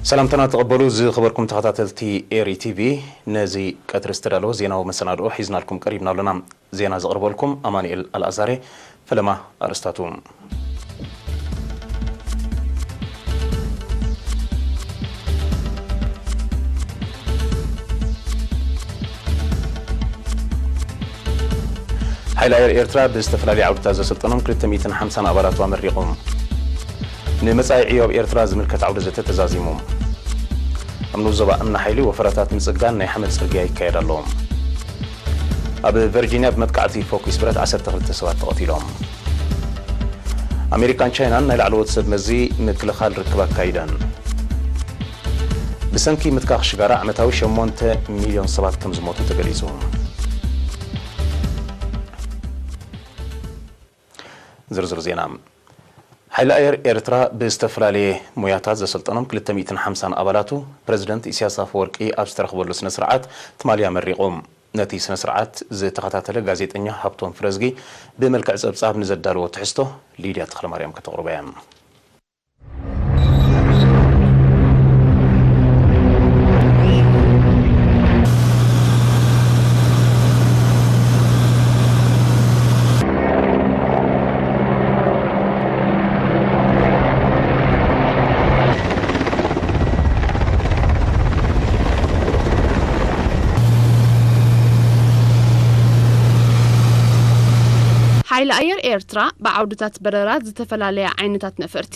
ሰላምታና ተቐበሉ ዝኸበርኩም ተኸታተልቲ ኤሪ ቲቪ፣ ነዚ ቀትሪ ዝተዳለወ ዜናዊ መሰናድኦ ሒዝናልኩም ቀሪብና ኣለና። ዜና ዘቕርበልኩም ኣማኑኤል ኣልኣዛሬ። ፈለማ ኣርእስታቱ። ሓይሊ ኣየር ኤርትራ ብዝተፈላለዩ ዓውድታት ዘሰልጠኖም ክልተ ሚእትን ሓምሳን ኣባላቱ ኣመሪቑ። ንመጻኢ ዕዮ ኣብ ኤርትራ ዝምልከት ዓውደ ዘተ ተዛዚሙ። ኣብ ንኡስ ዞባ እምኒ ሓይሊ ወፈራታት ምጽጋን ናይ ሓመድ ጽርግያ ይካየድ ኣሎ። ኣብ ቨርጂንያ ብመጥቃዕቲ ፎኪስ ብረት ዓሰርተ ክልተ ሰባት ተቐቲሎም። ኣሜሪካን ቻይናን ናይ ላዕለዎት ሰብ መዚ ምክልኻል ርክብ ኣካይደን። ብሰንኪ ምትካኽ ሽጋራ ዓመታዊ ሸሞንተ ሚልዮን ሰባት ከም ዝሞቱ ተገሊጹ። ዝርዝር ዜና። ሓይሊ ኣየር ኤርትራ ብዝተፈላለየ ሞያታት ዘሰልጠኖም ክልተ ሚእትን ሓምሳን ኣባላቱ ፕረዚደንት ኢሳያስ ኣፈወርቂ ኣብ ዝተረኽበሉ ስነ ስርዓት ትማሊ ኣመሪቑ። ነቲ ስነ ስርዓት ዝተኸታተለ ጋዜጠኛ ሃብቶም ፍረዝጊ ብመልክዕ ጸብጻብ ንዘዳለዎ ትሕዝቶ ሊድያ ተኽለማርያም ከተቕርቦ እያ። ሓይሊ ኣየር ኤርትራ ብዓውድታት በረራ ዝተፈላለያ ዓይነታት ነፈርቲ፣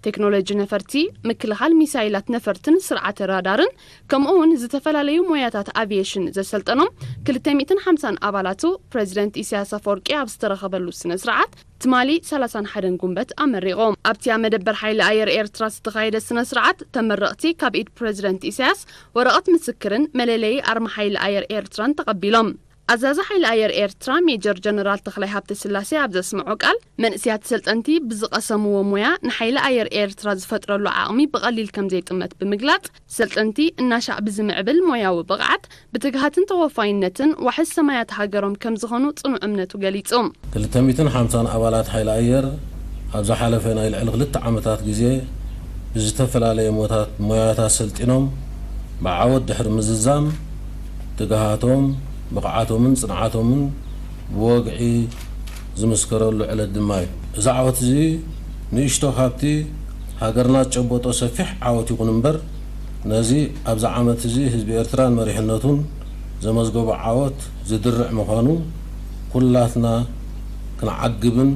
ቴክኖሎጂ ነፈርቲ፣ ምክልኻል ሚሳይላት ነፈርትን ስርዓተ ራዳርን፣ ከምኡ እውን ዝተፈላለዩ ሞያታት ኣቪየሽን ዘሰልጠኖም ክልተ ሚእትን ሓምሳን ኣባላቱ ፕረዚደንት ኢሳያስ ኣፈወርቂ ኣብ ዝተረኸበሉ ስነ ስርዓት ትማሊ ሰላሳን ሓደን ጉንበት ኣመሪቖም። ኣብቲ ኣብ መደበር ሓይሊ ኣየር ኤርትራ ዝተኻየደ ስነ ስርዓት ተመረቕቲ ካብ ኢድ ፕረዚደንት ኢሳያስ ወረቐት ምስክርን መለለዪ ኣርማ ሓይሊ ኣየር ኤርትራን ተቐቢሎም። ኣዛዚ ሓይሊ ኣየር ኤርትራ ሜጀር ጀነራል ተኽላይ ሃብተስላሴ ኣብ ዘስምዖ ቃል፣ መንእሰያት ሰልጠንቲ ብዝቐሰምዎ ሞያ ንሓይሊ ኣየር ኤርትራ ዝፈጥረሉ ዓቕሚ ብቐሊል ከም ዘይጥመት ብምግላጽ፣ ሰልጠንቲ እናሻዕ ብዝምዕብል ሞያዊ ብቕዓት፣ ብትግሃትን ተወፋይነትን ዋሕስ ሰማያት ሃገሮም ከም ዝኾኑ ጽኑዕ እምነቱ ገሊጹ። ክልተ ሚእትን ሓምሳን ኣባላት ሓይሊ ኣየር ኣብ ዝሓለፈ ናይ ልዕሊ ክልተ ዓመታት ግዜ ብዝተፈላለየ ሞታት፣ ሞያታት ሰልጢኖም ብዓወት ድሕሪ ምዝዛም፣ ትግሃቶም፣ ብቕዓቶምን ጽንዓቶምን ብወግዒ ዝምስከረሉ ዕለት ድማ እዩ። እዚ ዓወት እዚ ንእሽቶ ካብቲ ሃገርና ዝጨበጦ ሰፊሕ ዓወት ይኹን እምበር፣ ነዚ ኣብዚ ዓመት እዚ ህዝቢ ኤርትራን መሪሕነቱን ዘመዝገቦ ዓወት ዝድርዕ ምዃኑ ኩላትና ክንዓግብን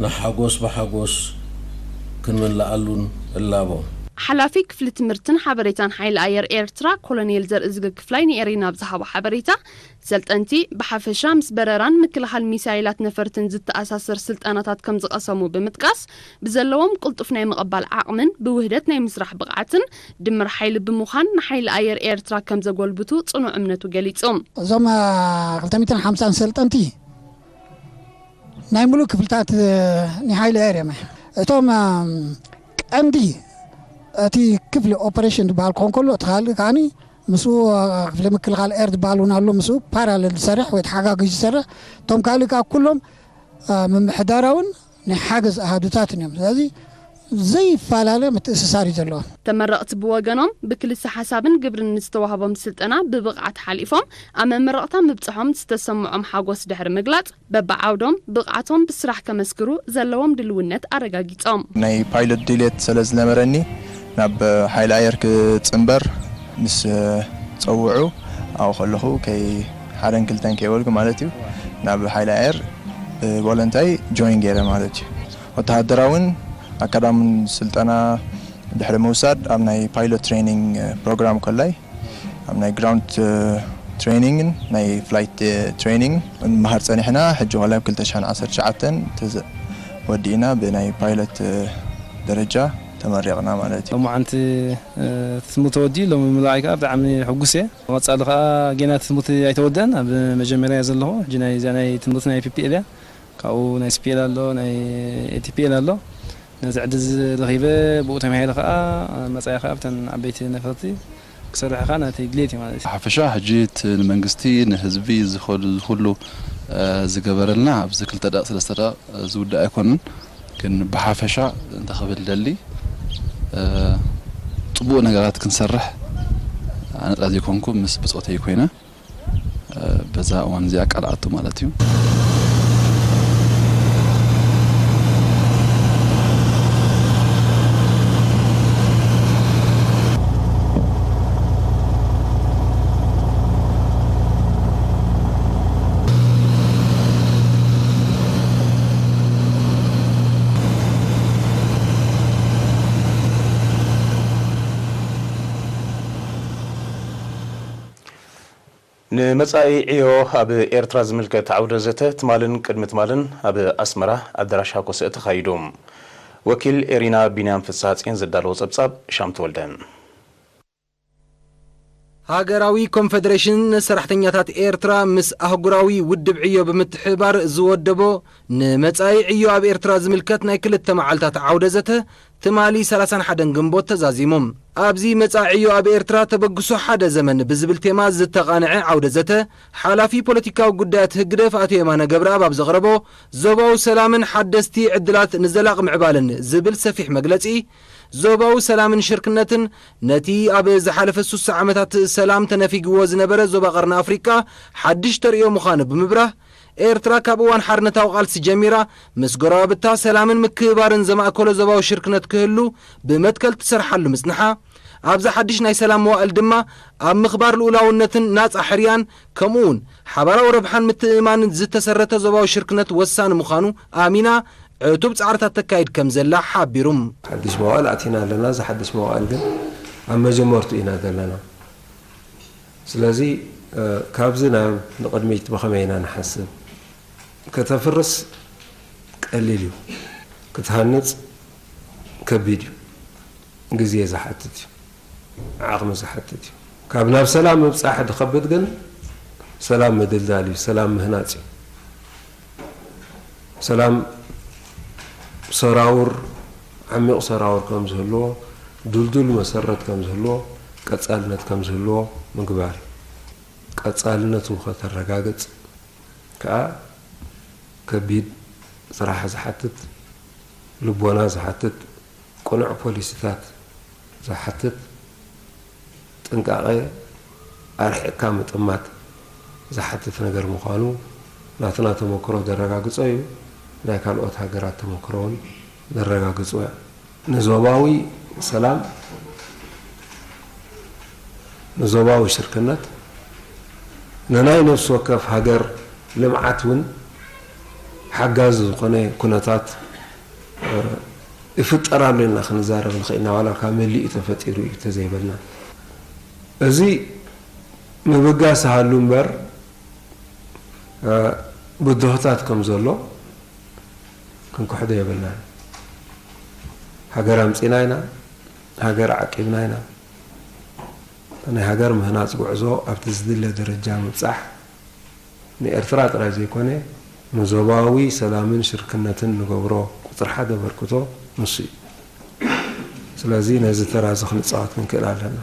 ንሓጎስ ብሓጎስ ክንምልኣሉን እላቦ። ሓላፊ ክፍሊ ትምህርትን ሓበሬታን ሓይሊ ኣየር ኤርትራ ኮሎኔል ዘርእዝጊ ክፍላይ ንኤሪና ኣብ ዝሃቦ ሓበሬታ፣ ሰልጠንቲ ብሓፈሻ ምስ በረራን ምክልኻል ሚሳይላት ነፈርትን ዝተኣሳሰር ስልጠናታት ከም ዝቐሰሙ ብምጥቃስ፣ ብዘለዎም ቅልጡፍ ናይ ምቕባል ዓቕምን ብውህደት ናይ ምስራሕ ብቕዓትን ድምር ሓይሊ ብምዃን ንሓይሊ ኣየር ኤርትራ ከም ዘጎልብቱ ጽኑዕ እምነቱ ገሊጹ። እዞም፣ አ፣ ክልተ ሚእትን ሓምሳን ሰልጠንቲ ናይ ሙሉእ ክፍልታት፣ አ፣ ናይ ሓይሊ ኣየር እዮም። እቶም፣ አ፣ ቀንዲ እቲ ክፍሊ ኦፐሬሽን ዝበሃል ክኾን ከሎ፣ እቲ ካልእ ከዓኒ ምስኡ፣ አ፣ ክፍሊ ምክልኻል ኤር ዝበሃል እውን ኣሎ፣ ምስኡ ፓራለል ዝሰርሕ ወይ ተሓጋጊዙ ዝሰርሕ። እቶም ካልእ ከዓ ኩሎም፣ አ፣ ምምሕዳራውን ናይ ሓገዝ ኣሃዱታትን እዮም። ስለዚ ዘይፈላለ ምትእስሳር እዩ ዘለዎ። ተመረቕቲ ብወገኖም ብክልሰ ሓሳብን ግብርን ንዝተዋህቦም ስልጠና ብብቕዓት ሓሊፎም ኣብ መመረቕታ ምብፅሖም ዝተሰምዖም ሓጎስ ድሕሪ ምግላፅ፣ በብዓውዶም ብቕዓቶም ብስራሕ ከመስክሩ ዘለዎም ድልውነት ኣረጋጊጾም። ናይ ፓይለት ድሌት ስለ ዝነበረኒ ናብ ሓይሊ ኣየር ክጽንበር ምስ ጸውዑ ኣብኡ ከለኹ ከይ ሓደን ክልተን ከይበልኩ ማለት እዩ ናብ ሓይሊ ኣየር ብቮለንታይ ጆይን ገይረ ማለት እዩ። ወተሃደራውን ኣካዳምን ስልጠና ድሕሪ ምውሳድ ኣብ ናይ ፓይለት ትሬኒንግ ፕሮግራም ከላይ ኣብ ናይ ግራውንድ ትሬኒንግን ናይ ፍላይት ትሬኒንግ ንምሃር ጸኒሕና። ሕጂ ከላይ ኣብ ክልተ ሽሕን ዓሰርተ ትሽዓተን ተዘ-፣ ወዲእና ብናይ ፓይለት ደረጃ ተመሪቕና ማለት እዩ። ሎማዓንቲ ትምህርቲ ተወዲኡ ሎሚ ምልዓይ ከዓ ብጣዕሚ ሕጉስ እየ። ቀጻሊ ከዓ ጌና ትምህርቲ ኣይተወደአን ኣብ መጀመርያ ዘለኹ። ሕጂ ናይ እዛ ናይ ትምህርቲ ናይ ፒፒኤል እያ። ካብኡ ናይ ኤስፒኤል ኣሎ፣ ናይ ኤቲፒኤል ኣሎ። ነዚ ዕድል እዚ ረኺበ፣ ብኡ ተማሂረ ከኣ መጻኢ ከኣ ኣብተን ዓበይቲ ነፈርቲ ክሰርሕ ከኣ ናተይ ድሌት እዩ ማለት እዩ። ብሓፈሻ ሕጂ እቲ ንመንግስቲ ንህዝቢ ዝኸሉ ዝኹሉ፣ እ፣ ዝገበረልና ኣብዚ ክልተ ደቂቕ ሰለስተ ደቂቕ ዝውዳእ ኣይኮነን። ግን ብሓፈሻ እንተ ክብል ደሊ፣ እ፣ ጽቡቕ ነገራት ክንሰርሕ ኣነ ጥራይ ዘይኮንኩ ምስ ብጾተይ ኮይነ በዛ እዋን እዚኣ ቃል ኣቱ ማለት እዩ። ንመጻኢ ዕዮ ኣብ ኤርትራ ዝምልከት ዓውደ ዘተ ትማልን ቅድሚ ትማልን ኣብ ኣስመራ ኣዳራሽ ሃኮሰ ተኻይዱ። ወኪል ኤሪና ቢንያም ፍስሃጽዮን ዘዳለዎ ጸብጻብ ሻም ተወልደ። ሃገራዊ ኮንፈደሬሽን ሰራሕተኛታት ኤርትራ ምስ ኣህጉራዊ ውድብ ዕዮ ብምትሕብባር ዝወደቦ ንመጻኢ ዕዮ ኣብ ኤርትራ ዝምልከት ናይ ክልተ መዓልታት ዓውደ ዘተ ትማሊ ሰላሳን ሓደን ግንቦት ተዛዚሙ። ኣብዚ መጻኢ ዕዮ ኣብ ኤርትራ ተበግሶ ሓደ ዘመን ብዝብል ቴማ ዝተቓንዐ ዓውደ ዘተ፣ ሓላፊ ፖለቲካዊ ጉዳያት ህግደፍ ኣቶ የማነ ገብረኣብ ኣብ ዘቕረቦ፣ ዞባዊ ሰላምን ሓደስቲ ዕድላት ንዘላቒ ምዕባለን ዝብል ሰፊሕ መግለጺ፣ ዞባዊ ሰላምን ሽርክነትን ነቲ ኣብ ዝሓለፈ ሱሳ ዓመታት ሰላም ተነፊግዎ ዝነበረ ዞባ ቀርኒ ኣፍሪቃ ሓድሽ ተርእዮ ምዃኑ ብምብራህ፣ ኤርትራ ካብ እዋን ሓርነታዊ ቃልሲ ጀሚራ፣ ምስ ጎረባብታ ሰላምን ምክብባርን ዘማእከሎ ዞባዊ ሽርክነት ክህሉ ብመትከል ትሰርሓሉ ምጽንሓ፣ ኣብዚ ሓድሽ ናይ ሰላም መዋእል ድማ ኣብ ምኽባር ልኡላውነትን ናጻ ሕርያን፣ ከምኡውን ሓባራዊ ረብሓን ምትእምማንን ዝተሰረተ ዞባዊ ሽርክነት ወሳኒ ምዃኑ ኣሚና፣ ዕቱብ ጻዕርታት ተካይድ ከም ዘላ ሓቢሩ። ሓድሽ መዋእል ኣቲና ኣለና። እዚ ሓድሽ መዋእል ግን ኣብ መጀመርቱ ኢና ዘለና። ስለዚ፣ እ፣ ካብዚ ናብ ንቕድሚት ብኸመይ ኢና ንሓስብ? ከተፍርስ ቀሊል እዩ፣ ክትሃንጽ ከቢድ እዩ። ግዜ ዝሓትት እዩ፣ ዓቕሚ ዝሓትት እዩ። ካብ ናብ ሰላም ምብጻሕ ዝኸብድ ግን ሰላም ምድልዳል እዩ፣ ሰላም ምህናጽ እዩ። ሰላም ሰራውር፣ ዓሚቕ ሰራውር ከም ዝህልዎ፣ ድልዱል መሰረት ከም ዝህልዎ፣ ቀጻልነት ከም ዝህልዎ ምግባር እዩ። ቀጻልነቱ ከተረጋግጽ ከኣ ከቢድ ስራሕ ዝሓትት፣ ልቦና ዝሓትት፣ ቅኑዕ ፖሊሲታት ዝሓትት፣ ጥንቃቐ ኣርሒቕካ ምጥማት ዝሓትት ነገር ምዃኑ ናትና ተመክሮ ዘረጋግጾ እዩ። ናይ ካልኦት ሃገራት ተመክሮ እውን ዘረጋግጾ እዩ። ንዞባዊ ሰላም፣ ንዞባዊ ሽርክነት፣ ንናይ ነፍሲ ወከፍ ሃገር ልምዓት እውን ሓጋዚ ዝኾነ ኩነታት፣ እ፣ ይፍጠር ኣሎ ኢልና ክንዛረብ ንኽእል ኢና፣ ዋላ ካብ መሊኡ ተፈጢሩ እዩ እንተዘይበልና። እዚ ምብጋስ ሃሉ እምበር፣ እ፣ ብድሆታት ከም ዘሎ ክንክሕዶ የብልናን። ሃገር ኣምጺና ኢና፣ ሃገር ዓቂብና ኢና። ናይ ሃገር ምህናጽ ጉዕዞ ኣብቲ ዝድለ ደረጃ ምብጻሕ ንኤርትራ ጥራይ ዘይኮነ፣ ንዞባዊ ሰላምን ሽርክነትን ንገብሮ ቁጽሪ ሓደ ኣበርክቶ ንሱ እዩ። ስለዚ ነዚ ተራ እዚ ክንጻወት ክንክእል ኣለና።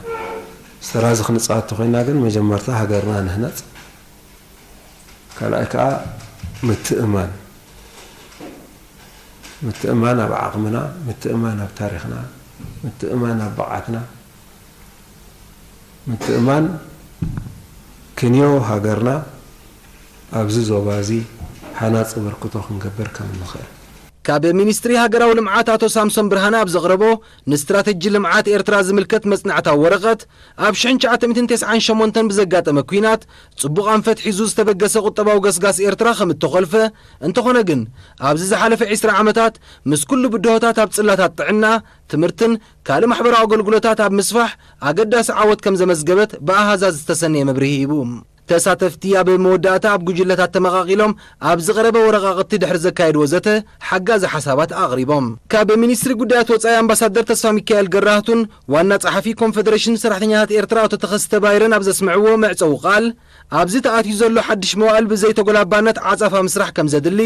ተራ እዚ ክንጻወት ተኾይና ግን መጀመርታ ሃገርና ንህነጽ። ካልኣይ ከኣ ምትእማን። ምትእማን ኣብ ዓቕምና፣ ምትእማን ኣብ ታሪኽና፣ ምትእማን ኣብ ብቕዓትና፣ ምትእማን ክንዮ ሃገርና ኣብዚ ዞባ እዚ ሃናጺ ኣበርክቶ ክንገብር ከም እንኽእል። ካብ ሚኒስትሪ ሃገራዊ ልምዓት ኣቶ ሳምሶን ብርሃነ ኣብ ዘቕረቦ ንስትራተጂ ልምዓት ኤርትራ ዝምልከት መጽናዕታዊ ወረቐት፣ ኣብ ሽሕን ትሽዓተ ሚእትን ተስዓን ሸሞንተን ብዘጋጠመ ኲናት ጽቡቕ ኣንፈት ሒዙ ዝተበገሰ ቁጠባዊ ገስጋስ ኤርትራ ከም እተኾልፈ፣ እንተኾነ ግን ኣብዚ ዝሓለፈ ዕስራ ዓመታት ምስ ኩሉ ብድሆታት ኣብ ጽላታት ጥዕና፣ ትምህርትን ካልእ ማሕበራዊ ኣገልግሎታት ኣብ ምስፋሕ ኣገዳሲ ዓወት ከም ዘመዝገበት ብኣሃዛት ዝተሰነየ መብርሂ ሂቡ። ተሳተፍቲ ኣብ መወዳእታ ኣብ ጉጅለታት ተመቓቒሎም ኣብ ዝቐረበ ወረቓቕቲ ድሕሪ ዘካየድዎ ዘተ ሓጋዚ ሓሳባት ኣቕሪቦም። ካብ ሚኒስትሪ ጉዳያት ወጻኢ ኣምባሳደር ተስፋ ሚካኤል ገራህቱን ዋና ጸሓፊ ኮንፈደሬሽን ሰራሕተኛታት ኤርትራ ኣቶ ተኸስተ ባይረን ኣብ ዘስምዕዎ መዕጸዊ ቃል፣ ኣብዚ ተኣትዩ ዘሎ ሓድሽ መዋእል ብዘይተጎላባነት ዓጻፋ ምስራሕ ከም ዘድሊ፣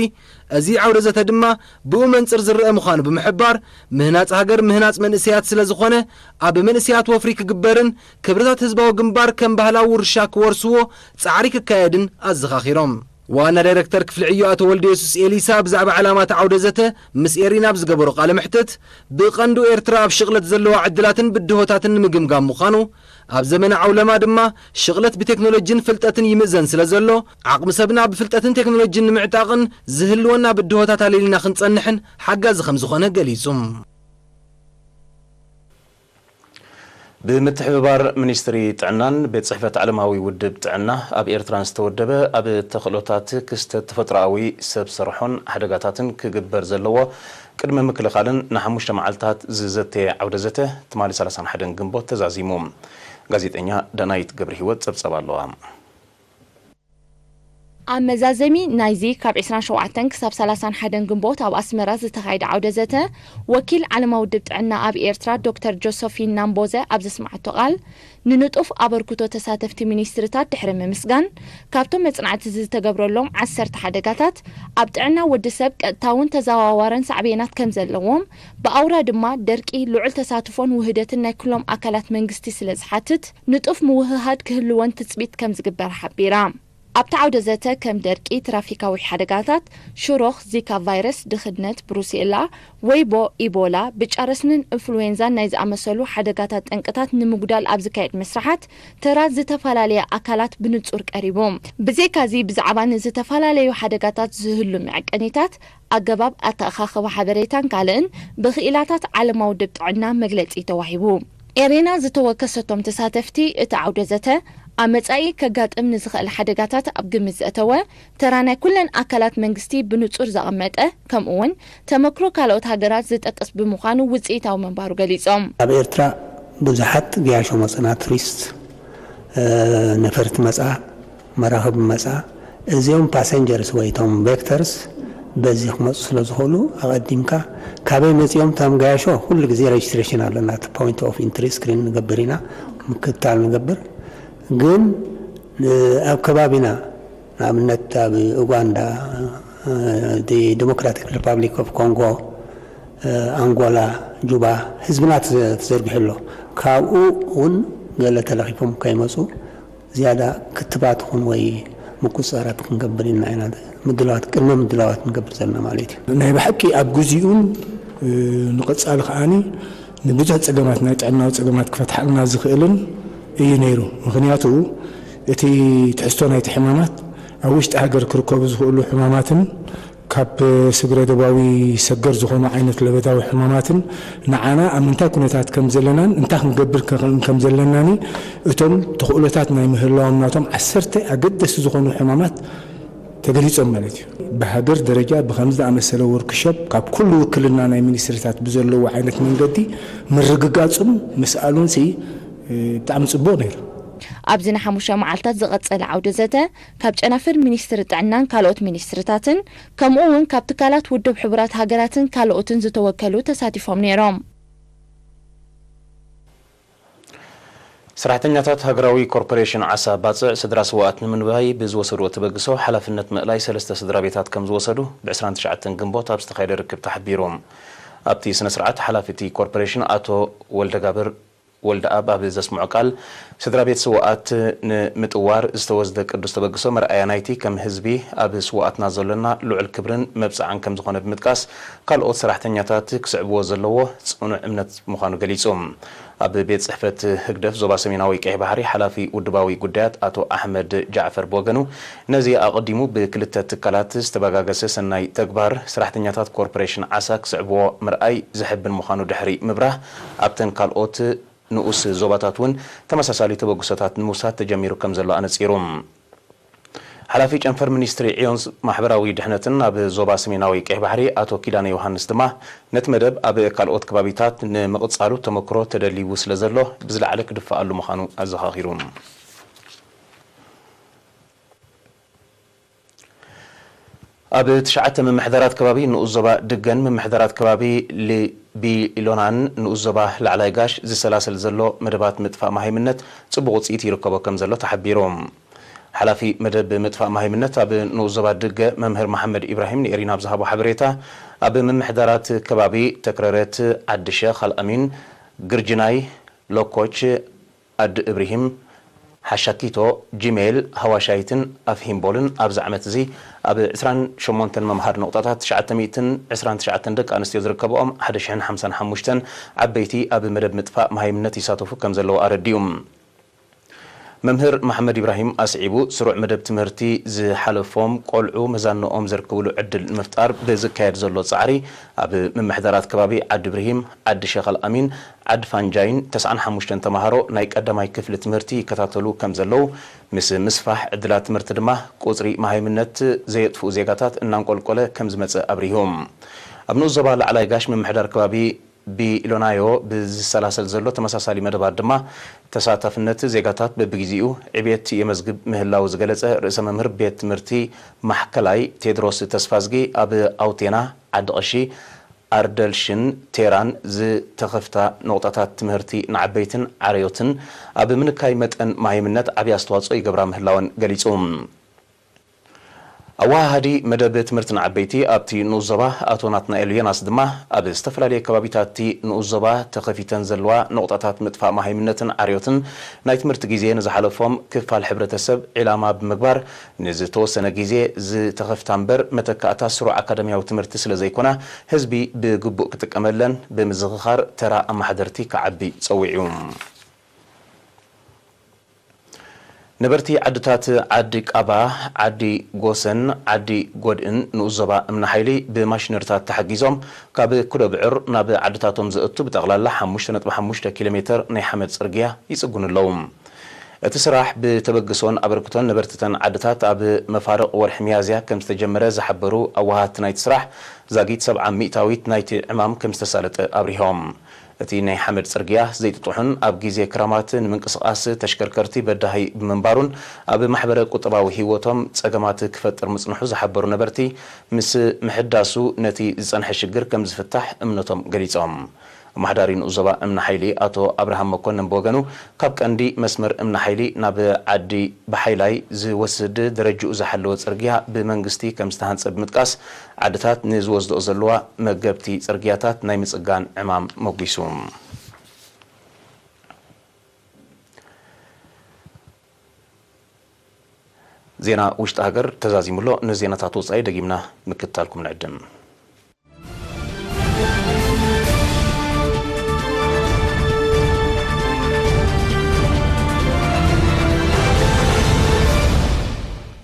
እዚ ዓውደ ዘተ ድማ ብኡ መንጽር ዝረአ ምዃኑ ብምሕባር፣ ምህናጽ ሃገር ምህናጽ መንእሰያት ስለ ዝኾነ፣ ኣብ መንእሰያት ወፍሪ ክግበርን ክብርታት ህዝባዊ ግንባር ከም ባህላዊ ውርሻ ክወርስዎ ጻዕሪ ክካየድን ኣዘኻኺሮም። ዋና ዳይረክተር ክፍሊ ዕዮ ኣቶ ወልደየሱስ ኤሊሳ ብዛዕባ ዕላማ እቲ ዓውደ ዘተ ምስ ኤሪና ኣብ ዝገበሮ ቃለ መሕትት፣ ብቐንዱ ኤርትራ ኣብ ሽቕለት ዘለዋ ዕድላትን ብድሆታትን ንምግምጋም ምዃኑ፣ ኣብ ዘመነ ዓውለማ ድማ ሽቕለት ብቴክኖሎጂን ፍልጠትን ይምእዘን ስለ ዘሎ፣ ዓቕሚ ሰብና ብፍልጠትን ቴክኖሎጂን ንምዕጣቕን ዝህልወና ብድሆታት ኣለሊና ክንጸንሕን ሓጋዚ ከም ዝኾነ ገሊጹ። ብምትሕብባር ሚኒስትሪ ጥዕናን ቤት ጽሕፈት ዓለማዊ ውድብ ጥዕና ኣብ ኤርትራን ዝተወደበ፣ ኣብ ተኽእሎታት ክስተት ተፈጥሮኣዊ ሰብ ሰርሖን ሓደጋታትን ክግበር ዘለዎ ቅድመ ምክልኻልን ንሓሙሽተ መዓልታት ዝዘተየ ዓውደ ዘተ ትማሊ ሰላሳን ሓደን ግንቦት ተዛዚሙ። ጋዜጠኛ ዳናይት ገብረ ህይወት ጸብጸብ ኣለዋ። ኣብ መዛዘሚ ናይዚ ካብ ዕስራን ሸውዓተን ክሳብ ሰላሳን ሓደን ግንቦት ኣብ ኣስመራ ዝተኻየደ ዓውደ ዘተ፣ ወኪል ዓለማዊ ውድብ ጥዕና ኣብ ኤርትራ ዶክተር ጆሶፊን ናምቦዘ ኣብ ዘስምዓቶ ቃል፣ ንንጡፍ ኣበርክቶ ተሳተፍቲ ሚኒስትርታት ድሕሪ ምምስጋን፣ ካብቶም መጽናዕቲ ዝተገብረሎም ዓሰርተ ሓደጋታት፣ ኣብ ጥዕና ወዲ ሰብ ቀጥታውን ተዘዋዋርን ሳዕቤናት ከም ዘለዎም፣ ብኣውራ ድማ ደርቂ ልዑል ተሳትፎን ውህደትን ናይ ኩሎም ኣካላት መንግስቲ ስለ ዝሓትት፣ ንጡፍ ምውህሃድ ክህልዎን ትጽቢት ከም ዝግበር ሓቢራ። ኣብቲ ዓውደ ዘተ ከም ደርቂ፣ ትራፊካዊ ሓደጋታት፣ ሽሮኽ፣ ዚካ ቫይረስ፣ ድኽነት፣ ብሩሴላ፣ ወይቦ፣ ኢቦላ፣ ብጫ ረስንን ኢንፍሉዌንዛን ናይ ዝኣመሰሉ ሓደጋታት ጠንቅታት ንምጉዳል ኣብ ዝካየድ መስርሓት ተራ ዝተፈላለያ ኣካላት ብንጹር ቀሪቡ። ብዘይካዚ ብዛዕባ ንዝተፈላለዩ ሓደጋታት ዝህሉ መዐቀኒታት፣ ኣገባብ ኣተኣኻኽባ ሓበሬታን ካልእን ብክኢላታት ዓለማዊ ውድብ ጥዕና መግለጺ ተዋሂቡ። ኤሬና ዝተወከሰቶም ተሳተፍቲ እቲ ዓውደ ዘተ፣ ኣብ መጻኢ ከጋጥም ንዝኽእል ሓደጋታት ኣብ ግምት ዘእተወ፣ ተራ ናይ ኩለን ኣካላት መንግስቲ ብንጹር ዘቐመጠ፣ ከምኡ'ውን ተመክሮ ካልኦት ሃገራት ዝጠቅስ ብምዃኑ ውጽኢታዊ ምንባሩ ገሊጾም። ኣብ ኤርትራ ብዙሓት ገያሾ መጽና ቱሪስት፣ እ፣ ነፈርቲ መጻ፣ መራኽብ መጻ፣ እዚኦም ፓሰንጀርስ ወይ እቶም ቬክተርስ በዚ ክመጹ ስለ ዝኽእሉ፣ ኣቐዲምካ ካበይ መጺኦም እቶም ገያሾ ኩሉ ግዜ ሬጅስትሬሽን ኣለና። እቲ ፖይንት ኦፍ ኢንትሪ ስክሪን ንገብር ኢና፣ ምክትታል ንገብር። ግን፣ እ፣ ኣብ ከባቢና፣ ንኣብነት ኣብ ኡጋንዳ፣ እ፣ ዲ ዲሞክራቲክ ሪፓብሊክ ኦፍ ኮንጎ፣ እ፣ ኣንጎላ፣ ጁባ፣ ህዝብና ተዘ-፣ ተዘርጊሑ ኣሎ። ካብኡ እውን ገለ ተለኺፎም ከይመጹ ዝያዳ ክትባት ይኹን ወይ ምቁጽጻራት ክንገብር ኢልና ኢና ምድላዋት፣ ቅድመ ምድላዋት ንገብር ዘለና ማለት እዩ። ናይ ብሓቂ ኣብ ግዜኡን፣ እ፣ ንቐጻሊ ከኣኒ ንብዙሕ ጸገማት፣ ናይ ጥዕናዊ ጸገማት ክፈትሓልና ዝኽእልን እዩ ነይሩ። ምኽንያቱ እቲ ትሕዝቶ ናይቲ ሕማማት ኣብ ውሽጢ ሃገር ክርከቡ ዝኽእሉ ሕማማትን ካብ ስግረ ዶባዊ ሰገር ዝኾኑ ዓይነት ለበዳዊ ሕማማትን ንዓና ኣብ ምንታይ ኩነታት ከም ዘለናን እንታይ ክንገብር ከ-፣ ከም ዘለናን እቶም ተኽእሎታት ናይ ምህላዎም ናቶም ዓሰርተ ኣገደስቲ ዝኾኑ ሕማማት ተገሊጾም ማለት እዩ። ብሃገር ደረጃ ብኸምዚ ዝኣመሰለ ወርክሾፕ ካብ ኩሉ ውክልና ናይ ሚኒስትሪታት ብዘለዎ ዓይነት መንገዲ ምርግጋጹን ምስኣሉን ሲ ብጣዕሚ ጽቡቕ ነይሩ። ኣብዚ ንሓሙሽተ መዓልታት ዝቐጸለ ዓውደ ዘተ፣ ካብ ጨናፍር ሚኒስትሪ ጥዕናን ካልኦት ሚኒስትርታትን፣ ከምኡ እውን ካብ ትካላት ውድብ ሕቡራት ሃገራትን ካልኦትን ዝተወከሉ ተሳቲፎም ነይሮም። ሰራሕተኛታት ሃገራዊ ኮርፖሬሽን ዓሳ ባጽዕ ስድራ ስውኣት ንምንባይ ብዝወሰድዎ ተበግሶ ሓላፍነት ምእላይ ሰለስተ ስድራ ቤታት ከም ዝወሰዱ ብ ዕስራን ትሽዓተን ግንቦት ኣብ ዝተኻየደ ርክብ ተሓቢሩ። ኣብቲ ስነ ስርዓት ሓላፊ እቲ ኮርፖሬሽን ኣቶ ወልደጋብር ወልደኣብ ኣብ ዘስምዖ ቃል፣ ስድራ ቤት ስውኣት ንምጥዋር ዝተወስደ ቅዱስ ተበግሶ መርኣያ ናይቲ ከም ህዝቢ ኣብ ስውኣትና ዘሎና ልዑል ክብርን መብጽዓን ከም ዝኾነ ብምጥቃስ፣ ካልኦት ሰራሕተኛታት ክስዕብዎ ዘለዎ ጽኑዕ እምነት ምዃኑ ገሊጹ። ኣብ ቤት ጽሕፈት ህግደፍ ዞባ ሰሜናዊ ቀይሕ ባሕሪ ሓላፊ ውድባዊ ጉዳያት ኣቶ ኣሕመድ ጃዕፈር ብወገኑ፣ ነዚ ኣቐዲሙ ብክልተ ትካላት ዝተበጋገሰ ሰናይ ተግባር ሰራሕተኛታት ኮርፖሬሽን ዓሳ ክስዕብዎ ምርኣይ ዘሐብን ምዃኑ ድሕሪ ምብራህ፣ ኣብተን ካልኦት ንኡስ ዞባታት እውን ተመሳሳሊ ተበግሶታት ንምውሳድ ተጀሚሩ ከም ዘሎ ኣነጺሩ። ሓላፊ ጨንፈር ሚኒስትሪ ዕዮን ማሕበራዊ ድሕነትን ኣብ ዞባ ሰሜናዊ ቀይሕ ባሕሪ ኣቶ ኪዳነ ዮሃንስ ድማ፣ ነቲ መደብ ኣብ ካልኦት ከባቢታት ንምቕጻሉ ተመክሮ ተደሊቡ ስለ ዘሎ፣ ብዝለዓለ ክድፈኣሉ ምዃኑ ኣዘኻኺሩ። ኣብ ትሽዓተ ምምሕዳራት ከባቢ ንኡስ ዞባ ድገን ምምሕዳራት ከባቢ ሊቢሎናን ንኡስ ዞባ ላዕላይ ጋሽ ዝሰላሰል ዘሎ መደባት ምጥፋእ መሃይምነት ጽቡቕ ውጽኢት ይርከቦ ከም ዘሎ ተሓቢሩ። ሓላፊ መደብ ምጥፋእ መሃይምነት ኣብ ንኡስ ዞባ ድገ መምህር መሓመድ ኢብራሂም ንኤሪና ኣብ ዝሃቦ ሓበሬታ፣ ኣብ ምምሕዳራት ከባቢ ተክረረት፣ ዓዲ ሸኽ ኣልኣሚን፣ ግርጅናይ፣ ሎኮች፣ ዓዲ እብሪሂም፣ ሓሻኪቶ፣ ጂሜል፣ ሃዋሻይትን ኣፍሂምቦልን ኣብዚ ዓመት እዚ ኣብ ዕስራን ሸሞንተን መምሃር ነቑጣታት ትሽዓተ ሚእትን ዕስራን ትሽዓተን ደቂ ኣንስትዮ ዝርከብኦም ሓደ ሽሕን ሓምሳን ሓሙሽተን ዓበይቲ ኣብ መደብ ምጥፋእ መሃይምነት ይሳተፉ ከም ዘለዉ ኣረዲኡ። መምህር መሓመድ ኢብራሂም ኣስዒቡ፣ ስሩዕ መደብ ትምህርቲ ዝሓለፎም ቆልዑ መዛንኦም ዘርክብሉ ዕድል ንምፍጣር ብዝካየድ ዘሎ ጻዕሪ፣ ኣብ ምምሕዳራት ከባቢ ዓዲ ብርሂም፣ ዓዲ ሸኸል ኣሚን፣ ዓዲ ፋንጃይን ተስዓን ሓሙሽተን ተማሃሮ ናይ ቀዳማይ ክፍሊ ትምህርቲ ይከታተሉ ከም ዘለዉ፣ ምስ ምስፋሕ ዕድላት ትምህርቲ ድማ ቁጽሪ መሃይምነት ዘየጥፍኡ ዜጋታት እናንቆልቆለ ከም ዝመጽእ ኣብሪሁ። ኣብ ንኡስ ዞባ ላዕላይ ጋሽ ምምሕዳር ከባቢ ቢሎናዮ ብዝሰላሰል ዘሎ ተመሳሳሊ መደባት ድማ፣ ተሳታፍነት ዜጋታት በብግዜኡ ዕብየት የመዝግብ ምህላዉ ዝገለጸ ርእሰ መምህር ቤት ትምህርቲ ማሕከላይ ቴድሮስ ተስፋዝጊ፣ ኣብ ኣውቴና፣ ዓዲ ቐሺ፣ ኣርደልሽን ቴራን ዝተኸፍታ ነቑጣታት ትምህርቲ ንዓበይትን ዓርዮትን ኣብ ምንካይ መጠን መሃይምነት ዓብዪ ኣስተዋጽኦ ይገብራ ምህላወን ገሊጹ። ኣወሃሃዲ መደብ ትምህርቲ ንዓበይቲ ኣብቲ ንኡስ ዞባ ኣቶ ናትናኤል ዮናስ ድማ፣ ኣብ ዝተፈላለየ ከባቢታት እቲ ንኡስ ዞባ ተኸፊተን ዘለዋ ነቑጣታት ምጥፋእ መሃይምነትን ዓርዮትን ናይ ትምህርቲ ግዜ ንዝሓለፎም ክፋል ሕብረተሰብ ዒላማ ብምግባር፣ ንዝተወሰነ ግዜ ዝተኸፍታ እምበር መተካእታ ስሩዕ ኣካዳሚያዊ ትምህርቲ ስለ ዘይኮና፣ ህዝቢ ብግቡእ ክጥቀመለን ብምዝኽኻር ተራ ኣመሓደርቲ ክዓቢ ጸዊዑ። ነበርቲ ዓድታት ዓዲ ቃባ፣ ዓዲ ጎሰን ዓዲ ጎድእን ንኡስ ዞባ እምኒ ሓይሊ ብማሽነሪታት ተሓጊዞም ካብ ኩደብዕር ናብ ዓድታቶም ዘእቱ ብጠቕላላ ሓሙሽተ ነጥቢ ሓሙሽተ ኪሎ ሜተር ናይ ሓመድ ጽርግያ ይጽግኑ ኣለዉ። እቲ ስራሕ ብተበግሶን ኣበርክቶን ነበርትተን ዓድታት ኣብ መፋርቕ ወርሒ ሚያዝያ ከም ዝተጀመረ ዝሓበሩ ኣወሃህቲ ናይቲ ስራሕ፣ ዛጊት ሰብዓ ሚእታዊት ናይቲ ዕማም ከም ዝተሳለጠ ኣብሪሆም። እቲ ናይ ሓመድ ጽርግያ ዘይጥጡሕን ኣብ ግዜ ክራማት ንምንቅስቓስ ተሽከርከርቲ በዳሂ ብምንባሩን ኣብ ማሕበረ ቁጠባዊ ህይወቶም ጸገማት ክፈጥር ምጽንሑ ዝሓበሩ ነበርቲ፣ ምስ ምሕዳሱ ነቲ ዝጸንሐ ሽግር ከም ዝፍታሕ እምነቶም ገሊጾም። ኣመሓዳሪ ንኡስ ዞባ እምኒ ሓይሊ ኣቶ ኣብርሃም መኮንን ብወገኑ፣ ካብ ቀንዲ መስመር እምኒ ሓይሊ ናብ ዓዲ ብሓይላይ ዝወስድ ደረጅኡ ዝሓለወ ጽርግያ ብመንግስቲ ከም ዝተሃንጸ ብምጥቃስ፣ ዓድታት ንዝወስድኦ ዘለዋ መገብቲ ጽርግያታት ናይ ምጽጋን ዕማም መጒሱ። ዜና ውሽጢ ሃገር ተዛዚሙ ኣሎ። ንዜናታት ወጻኢ ደጊምና ምክትታልኩም ንዕድም።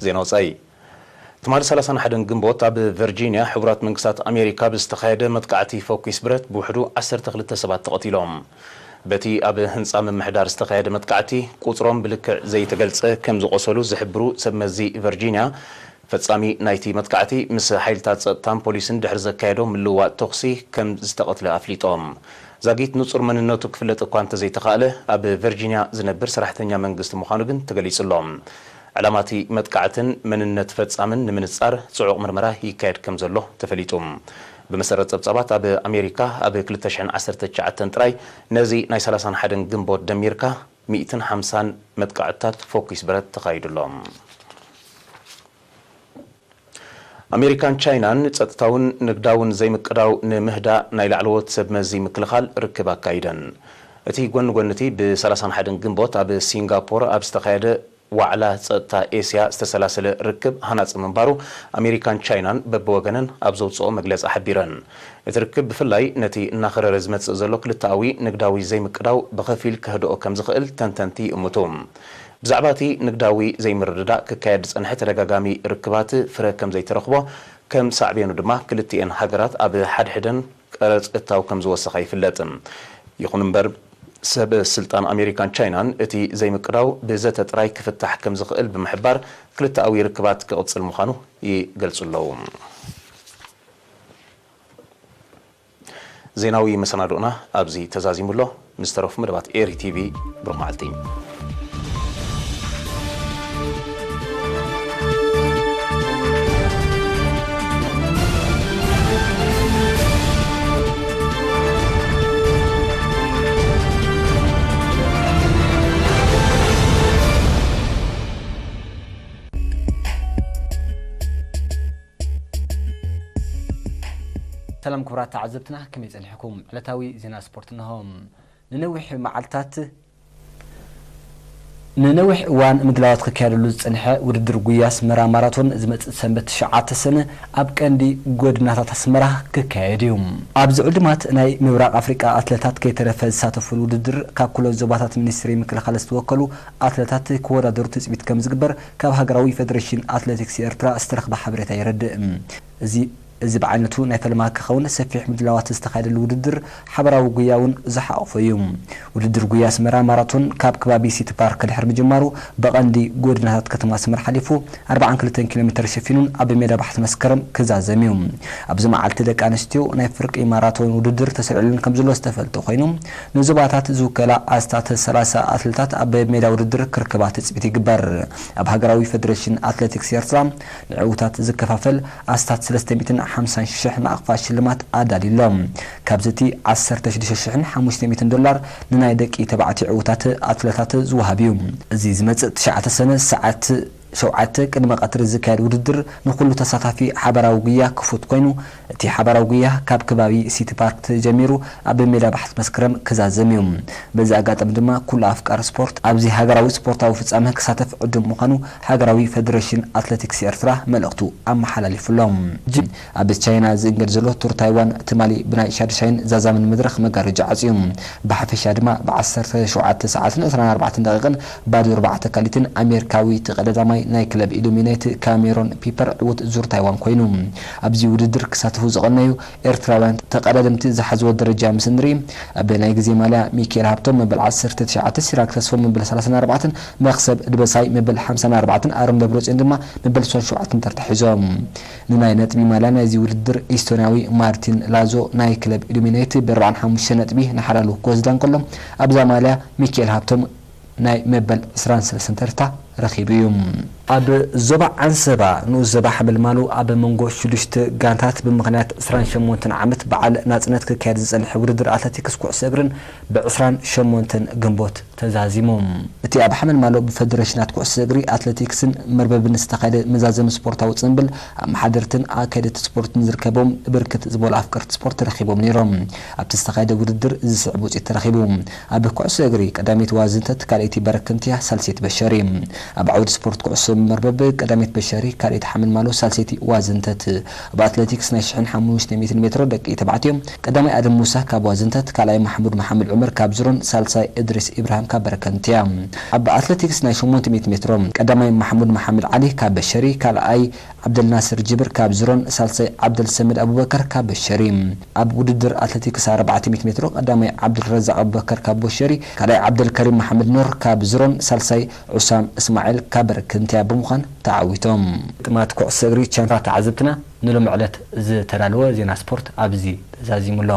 ዜና ወጻኢ። ትማሊ ሰላሳን ሓደን ግንቦት ኣብ ቨርጂንያ ሕቡራት መንግስታት ኣሜሪካ ብዝተኻየደ መጥቃዕቲ ፈኲስ ብረት ብውሕዱ ዓሰርተ ክልተ ሰባት ተቐቲሎም። በቲ ኣብ ህንጻ ምምሕዳር ዝተኻየደ መጥቃዕቲ ቁጽሮም ብልክዕ ዘይተገልጸ ከም ዝቖሰሉ ዝሕብሩ ሰብ መዚ ቨርጂንያ፣ ፈጻሚ ናይቲ መጥቃዕቲ ምስ ሓይልታት ጸጥታን ፖሊስን ድሕሪ ዘካየዶ ምልውዋጥ ተኹሲ ከም ዝተቐትለ ኣፍሊጦም። ዛጊት ንጹር መንነቱ ክፍለጥ እኳ እንተዘይተኻእለ፣ ኣብ ቨርጂንያ ዝነብር ሰራሕተኛ መንግስቲ ምዃኑ ግን ተገሊጹ ኣሎ። ዕላማ እቲ መጥቃዕትን መንነት ፈጻምን ንምንጻር ጽዑቕ ምርመራ ይካየድ ከም ዘሎ ተፈሊጡ። ብመሰረት ጸብጻባት፣ ኣብ ኣሜሪካ ኣብ ክልተ ሽሕን ዓሰርተ ትሽዓተን ጥራይ ነዚ ናይ ሰላሳን ሓደን ግንቦት ደሚርካ ሚእትን ሓምሳን መጥቃዕትታት ፈኲስ ብረት ተኻይዱ ኣሎ። ኣሜሪካን ቻይናን ጸጥታውን ንግዳውን ዘይምቅዳው ንምህዳእ ናይ ላዕለዎት ሰብ መዚ ምክልኻል ርክብ ኣካይደን። እቲ ጎኒ ጎኒ እቲ ብሰላሳን ሓደን ግንቦት ኣብ ሲንጋፖር ኣብ ዝተኻየደ ዋዕላ ጸጥታ ኤስያ ዝተሰላሰለ ርክብ ሃናጺ ምንባሩ ኣሜሪካን ቻይናን በብወገነን ኣብ ዘውጽኦ መግለጺ ሓቢረን። እቲ ርክብ ብፍላይ ነቲ እናኸረረ ዝመጽእ ዘሎ ክልተኣዊ ንግዳዊ ዘይምቅዳው ብኸፊል ከህድኦ ከም ዝኽእል ተንተንቲ ይእምቱ። ብዛዕባ እቲ ንግዳዊ ዘይምርድዳእ ክካየድ ዝጸንሐ ተደጋጋሚ ርክባት ፍረ ከም ዘይተረኽቦ፣ ከም ሳዕቤኑ ድማ ክልቲኤን ሃገራት ኣብ ሓድሕደን ቀረጽ እታው ከም ዝወሰኻ ይፍለጥ። ይኹን እምበር፣ ሰብ ስልጣን ኣሜሪካን ቻይናን እቲ ዘይምቅዳው ብዘተ ጥራይ ክፍታሕ ከም ዝኽእል ብምሕባር፣ ክልተኣዊ ርክባት ክቕጽል ምዃኑ ይገልጹ ኣለዉ። ዜናዊ መሰናድኦና ኣብዚ ተዛዚሙ ኣሎ። ምስ ተረፉ መደባት ኤሪ ቲቪ፣ ብሩኽ መዓልቲ። ሰላም ክቡራት ተዓዘብትና፣ ከመይ ጸኒሕኩም? ዕለታዊ ዜና ስፖርት እንሆ። ንነዊሕ መዓልታት፣ ንነዊሕ እዋን ምድላዋት ክካየደሉ ዝጸንሐ ውድድር ጉያ ኣስመራ ማራቶን ዝመጽእ ሰንበት ትሽዓተ ሰነ ኣብ ቀንዲ ጎደናታት ኣስመራ ክካየድ እዩ። ኣብዚ ዕዱማት ናይ ምብራቕ ኣፍሪቃ ኣትለታት ከይተረፈ ዝሳተፉሉ ውድድር ካብ ኩለን ዞባታት ሚኒስትሪ ምክልኻል ዝተወከሉ ኣትለታት ክወዳደሩ ትጽቢት ከም ዝግበር ካብ ሃገራዊ ፌደሬሽን ኣትሌቲክስ ኤርትራ ዝተረኽበ ሓበሬታ የረድእ። እዚ፣ እዚ ብዓይነቱ ናይ ፈለማ ክኸውን ሰፊሕ ምድላዋት ዝተኻየደሉ ውድድር ሓበራዊ ጉያ እውን ዝሓቖፈ እዩ። ውድድር ጉያ ኣስመራ ማራቶን ካብ ከባቢ ሲቲ ፓርክ ድሕሪ ምጅማሩ ብቐንዲ ጎደናታት ከተማ ኣስመራ ሓሊፉ ኣርባዓን ክልተን ኪሎ ሜተር ሸፊኑን ኣብ ሜዳ ባሕቲ መስከረም ክዛዘም እዩ። ኣብዚ መዓልቲ ደቂ ኣንስትዮ ናይ ፍርቂ ማራቶን ውድድር ተሰሪዕሉን ከም ዘሎ ዝተፈልጠ ኮይኑ፣ ንዞባታት ዝውከላ ኣስታት ሰላሳ ኣትሌታት ኣብ ሜዳ ውድድር ክርከባ ትጽቢት ይግበር። ኣብ ሃገራዊ ፌደሬሽን ኣትሌቲክስ ኤርትራ ንዕውታት ዝከፋፈል ኣስታት ሰለስተ ሚእትን ሓምሳን ሽሕ ናቕፋ ሽልማት ኣዳልዩ ኣሎ። ካብዚ እቲ ዓሰርተ ሽዱሽተ ሽሕን ሓሙሽተ ሚእትን ዶላር ንናይ ደቂ ተባዕትዮ ዕውታት ኣትለታት ዝወሃብ እዩ። እዚ ዝመጽእ ትሽዓተ ሰነ ሰዓት ሸውዓተ ቅድሚ ቀትሪ ዝካየድ ውድድር ንኹሉ ተሳታፊ ሓበራዊ ጉያ ክፉት ኮይኑ፣ እቲ ሓበራዊ ጉያ ካብ ከባቢ ሲቲ ፓርክ ተጀሚሩ ኣብ ሜዳ ባሕቲ መስከረም ክዛዘም እዩ። በዚ ኣጋጣሚ ድማ ኩሉ ኣፍቃሪ ስፖርት ኣብዚ ሃገራዊ ስፖርታዊ ፍጻመ ክሳተፍ ዕዱም ምዃኑ ሃገራዊ ፌደሬሽን ኣትሌቲክስ ኤርትራ መልእኽቱ ኣመሓላሊፉ ኣሎ። ጂ-፣ ኣብ ቻይና ዝእንገድ ዘሎ ቱር ታይዋን ትማሊ ብናይ ሻድሻይን ዛዛምን መድረኽ መጋረጃ ዓጽዩ። ብሓፈሻ ድማ ብ ዓሰርተ ሸውዓተ ሰዓትን ዕስራን ኣርባዕተን ደቂቕን ባዶ ኣርባዕተ ካሊትን ኣሜሪካዊ ተቐዳዳማይ ናይ ክለብ ኢሉሚናይት ካሜሮን ፒፐር ዕዉት ዙር ታይዋን ኮይኑ። ኣብዚ ውድድር ክሳተፉ ዝቐነዩ ኤርትራውያን ተቐዳደምቲ ዝሓዝዎ ደረጃ ምስ እንርኢ፣ ኣብ ናይ ግዜ ማልያ ሚካኤል ሃብቶም መበል ዓሰርተ ትሽዓተ፣ ሲራክ ተስፎ መበል ሰላሳን ኣርባዕተን፣ መኽሰብ ድበሳይ መበል ሓምሳን ኣርባዕተን፣ ኣሮን ደብረጽዮን ድማ መበል ስሳን ሸውዓተን ተርታ ሒዞም። ንናይ ነጥቢ ማልያ ናይዚ ውድድር ኢስቶንያዊ ማርቲን ላዞ ናይ ክለብ ኢሉሚናይት ብኣርባዓን ሓሙሽተን ነጥቢ ንሓላሉ ክወስዳ እንከሎ፣ ኣብዛ ማልያ ሚካኤል ሃብቶም ናይ መበል ዕስራን ሰለስተን ተርታ ረኺቡ እዩ። ኣብ ዞባ ዓንሰባ ንኡስ ዞባ ሓመልማሎ ኣብ መንጎ ሽዱሽተ ጋንታት ብምኽንያት ዕስራን ሸሞንተን ዓመት በዓል ናጽነት ክካየድ ዝጸንሐ ውድድር ኣትሌቲክስ ኩዕሶ እግርን ብዕስራን ሸሞንተን ግንቦት ተዛዚሙ። እቲ ኣብ ሓመልማሎ ብፈደረሽናት ኩዕሶ እግሪ፣ ኣትሌቲክስን መርበብን ዝተኻየደ መዛዘሚ ስፖርታዊ ጽንብል፣ ኣመሓደርትን ኣካየድቲ ስፖርትን ዝርከቦም ብርክት ዝበሉ ኣፍቀርቲ ስፖርት ተረኺቦም ነይሮም። ኣብቲ ዝተኻየደ ውድድር እዚ ዝስዕብ ውጽኢት ተረኺቡ። ኣብ ኩዕሶ እግሪ ቀዳመይቲ ዋዝንተት፣ ካልኣይቲ በረከንትያ፣ ሳልሰይቲ በሸሪ። ኣብ ዓውዲ ስፖርት ኩዕሶ መርበብ ቀዳመይቲ በሸሪ፣ ካልኣይቲ ሓመልማሎ፣ ሳልሰይቲ ዋዝንተት። ኣብ ኣትሌቲክስ ናይ ሽሕን ሓሙሽተ ሚእትን ሜትሮ ደቂ ተባዕትዮ ቀዳማይ ኣደም ሙሳ ካብ ዋዝንተት፣ ካልኣይ ማሕሙድ መሓመድ ዑመር ካብ ዙሮን ሳልሳይ እድሪስ ኢብራሂም ካብ በረከንትያ። ኣብ ኣትሌቲክስ ናይ ሸሞንተ ሚእቲ ሜትሮ ቀዳማይ ማሕሙድ መሓመድ ዓሊ ካብ በሸሪ፣ ካልኣይ ዓብደልናስር ጅብር ካብ ዙሮን ሳልሳይ ዓብደልሰመድ ኣቡበከር ካብ በሸሪ። ኣብ ውድድር ኣትሌቲክስ ኣርባዕተ ሚእቲ ሜትሮ ቀዳማይ ዓብደልረዛቅ ኣቡበከር ካብ ቦሸሪ፣ ካልኣይ ዓብደልከሪም መሓመድ ኑር ካብ ዙሮን ሳልሳይ ዑሳም እስማዒል ካብ በረከንትያ ብምዃን ተዓዊቶም። ግጥማት ኩዕሶ እግሪ ቻምፒዮን ተዓዘብትና ንሎሚ ዕለት ዝተዳለወ ዜና ስፖርት ኣብዚ ተዛዚሙ ኣሎ።